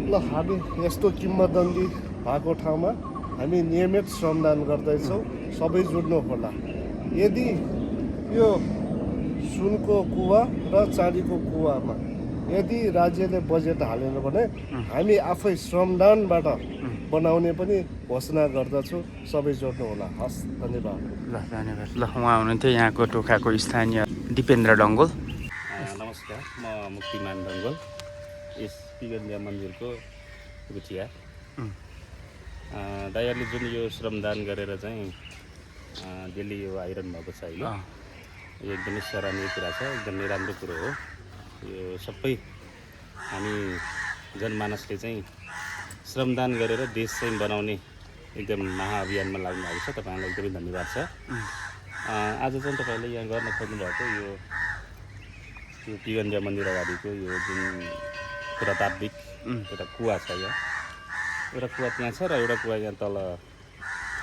ल हामी यस्तो किम्वदन्ती भएको ठाउँमा हामी नियमित श्रमदान गर्दैछौँ। सबै जुट्नु होला। यदि यो सुनको कुवा र चाँदीको कुवामा यदि राज्यले बजेट हालेन भने हामी आफै श्रमदानबाट बनाउने पनि घोषणा गर्दछौँ। सबै जोड्नु होला। हस्, धन्यवाद। ल धन्यवाद। ल उहाँ हुनुहुन्थ्यो यहाँको टोखाको स्थानीय दिपेन्द्र डङ्गोल। नमस्कार, म मुक्तिमान डङ्गोल, यस पिगन्डिया मन्दिरको गुठिया। दाइहरूले जुन यो श्रमदान गरेर चाहिँ दिल्ली यो आइरहनु भएको छ अहिले, यो एकदमै सराहनीय कुरा छ, एकदमै राम्रो कुरो हो। यो सबै हामी जनमानसले चाहिँ श्रमदान गरेर देश चाहिँ बनाउने एकदम महाअभियानमा लाग्नु भएको छ। तपाईँलाई एकदमै धन्यवाद छ। आज चाहिँ तपाईँले यहाँ गर्न खोज्नुभएको यो पिगन्डिया मन्दिर अगाडिको यो जुन पुरातात्विक एउटा कुवा छ, यहाँ एउटा कुवा त्यहाँ छ र एउटा कुवा यहाँ तल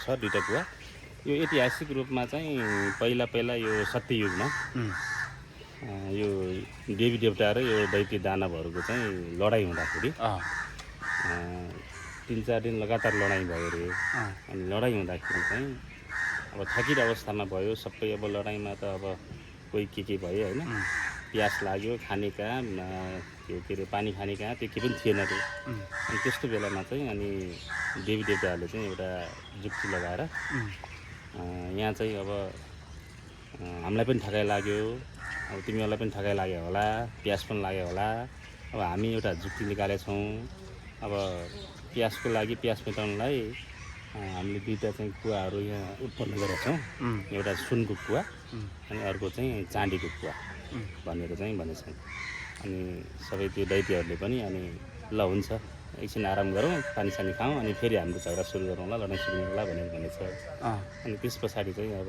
छ, दुईवटा कुवा। यो ऐतिहासिक रूपमा चाहिँ पहिला यो सत्ययुगमा यो देवी देवता र यो दैत्य दानवहरूको चाहिँ लडाइँ हुँदाखेरि 3-4 दिन लगातार लडाइँ भयो अरे। अनि लडाइँ हुँदाखेरि चाहिँ अब थकित अवस्थामा भयो सबै। अब लडाइँमा त अब कोही के भयो होइन, प्यास लाग्यो, खाने कहाँ, त्यो के अरे पानी खाने कहाँ, त्यो के पनि थिएन अरे। अनि त्यस्तो बेलामा चाहिँ अनि देवी देवताहरूले चाहिँ एउटा जुक्ति लगाएर यहाँ चाहिँ अब हामीलाई पनि ठगाइ लाग्यो, अब तिमीहरूलाई पनि ठगाइ लाग्यो होला, प्यास पनि लाग्यो होला, अब हामी एउटा जुक्ति निकालेछौँ। अब प्यासको लागि, प्यास मेटाउनलाई हामीले दुईवटा चाहिँ कुवाहरू यहाँ उत्पन्न गरेका छौँ। एउटा सुनको कुवा अनि अर्को चाहिँ चाँदीको कुवा भनेर चाहिँ भनेछन्। अनि सबै त्यो दैत्यहरूले पनि अनि ल हुन्छ, एकछिन आराम गरौँ, पानी सानी खाउँ, अनि फेरि हाम्रो झगडा सुरु गरौँला, लडाइँ सुरु गरौँला भनेर भनेछ। अनि त्यस पछाडि चाहिँ अब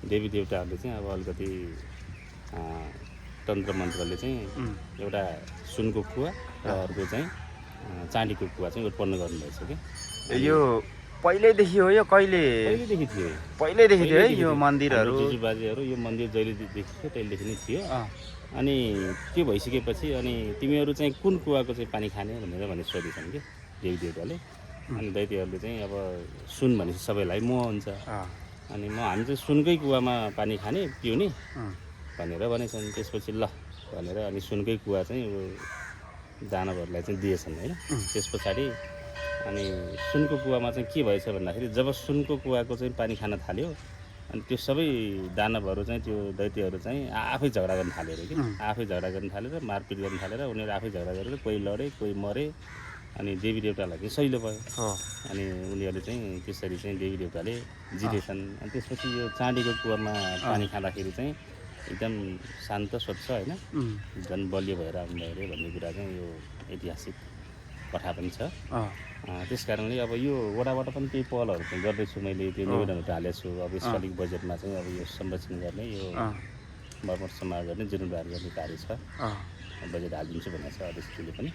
देवी देवताहरूले चाहिँ अब अलिकति तन्त्र मन्त्रले चाहिँ एउटा सुनको कुवा र अर्को चाहिँ चाँदीको कुवा चाहिँ उत्पन्न गर्नुभएछ कि। यो पहिल्यैदेखि हो, यो पहिल्यैदेखि थियो, पहिल्यैदेखि थियो है यो मन्दिरहरू। जुजुबाजेहरू यो मन्दिर जहिलेदेखि थियो तहिलेदेखि नै थियो। अनि त्यो भइसकेपछि अनि तिमीहरू चाहिँ कुन कुवाको चाहिँ पानी खाने भनेर सोधेछन् कि देवी देवताले। अनि दैत्यहरूले चाहिँ अब सुन भनेपछि सबैलाई मोह हुन्छ, अनि हामी चाहिँ सुनकै कुवामा पानी खाने पिउने भनेर भनेछन्। त्यसपछि ल भनेर अनि सुनकै कुवा चाहिँ दानवहरूलाई चाहिँ दिएछन् होइन। त्यस पछाडि अनि सुनको कुवामा चाहिँ के भएछ भन्दाखेरि जब सुनको कुवाको चाहिँ पानी खान थाल्यो अनि त्यो सबै दानवहरू चाहिँ त्यो दैत्यहरू चाहिँ आफै झगडा गर्न थाल्यो अरे कि। आफै झगडा गर्न थालेर मारपिट गर्न थालेर उनीहरू आफै झगडा गरेर कोही लडे, कोही मरे। अनि देवी देवतालाई चाहिँ सहिलो भयो। अनि उनीहरूले चाहिँ त्यसरी चाहिँ देवी देवताले जितेछन्। अनि त्यसपछि यो चाँदीको कुवामा पानी खाँदाखेरि चाहिँ एकदम शान्त स्वच्छ होइन, झन् बलियो भएर आउनुभयो अरे भन्ने कुरा चाहिँ यो ऐतिहासिक कथा पनि छ। त्यस कारणले अब यो वडाबाट पनि केही पहलहरू चाहिँ गर्दैछु मैले, त्यो निवेदनहरू हालेको छु। अब यसपालिको बजेटमा चाहिँ अब यो संरक्षण गर्ने, यो मर्मत समार गर्ने, जीर्णोद्धार गर्ने कार्य छ, बजेट हालिदिन्छु भनेको छ अध्यक्षले पनि।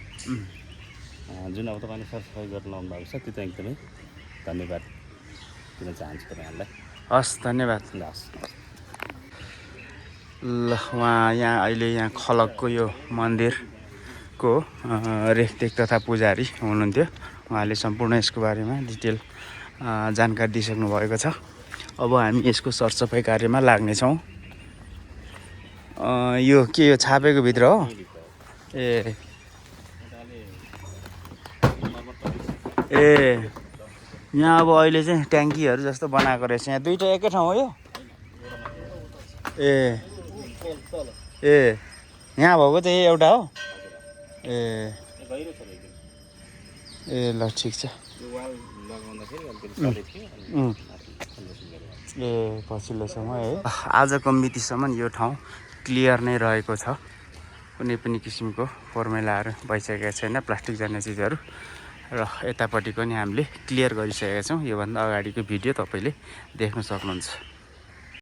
जुन अब तपाईँले सरसफाइ गर्न लाउनु भएको छ त्यो चाहिँ एकदमै धन्यवाद दिन चाहन्छु तपाईँहरूलाई। हस्, धन्यवाद। हस्। ल उहाँ यहाँ अहिले यहाँ खलकको यो मन्दिरको रेखदेख तथा पुजारी हुनुहुन्थ्यो। उहाँले सम्पूर्ण यसको बारेमा डिटेल जानकारी दिइसक्नु भएको छ। अब हामी यसको सरसफाइ कार्यमा लाग्नेछौँ। यो के यो छापेको भित्र हो? ए यहाँ अब अहिले चाहिँ ट्याङ्कीहरू जस्तो बनाएको रहेछ। यहाँ दुईवटा एकै ठाउँ हो यो? ए यहाँ भएको चाहिँ एउटा हो? ए ल ठिक छ। ए पछिल्लोसम्म है। आजको मितिसम्म यो ठाउँ क्लियर नै रहेको छ। कुनै पनि किसिमको फर्मुलाहरू भइसकेको छैन, प्लास्टिक जाने चिजहरू। र यतापट्टि पनि हामीले क्लियर गरिसकेका छौँ। योभन्दा अगाडिको भिडियो तपाईँले देख्न सक्नुहुन्छ।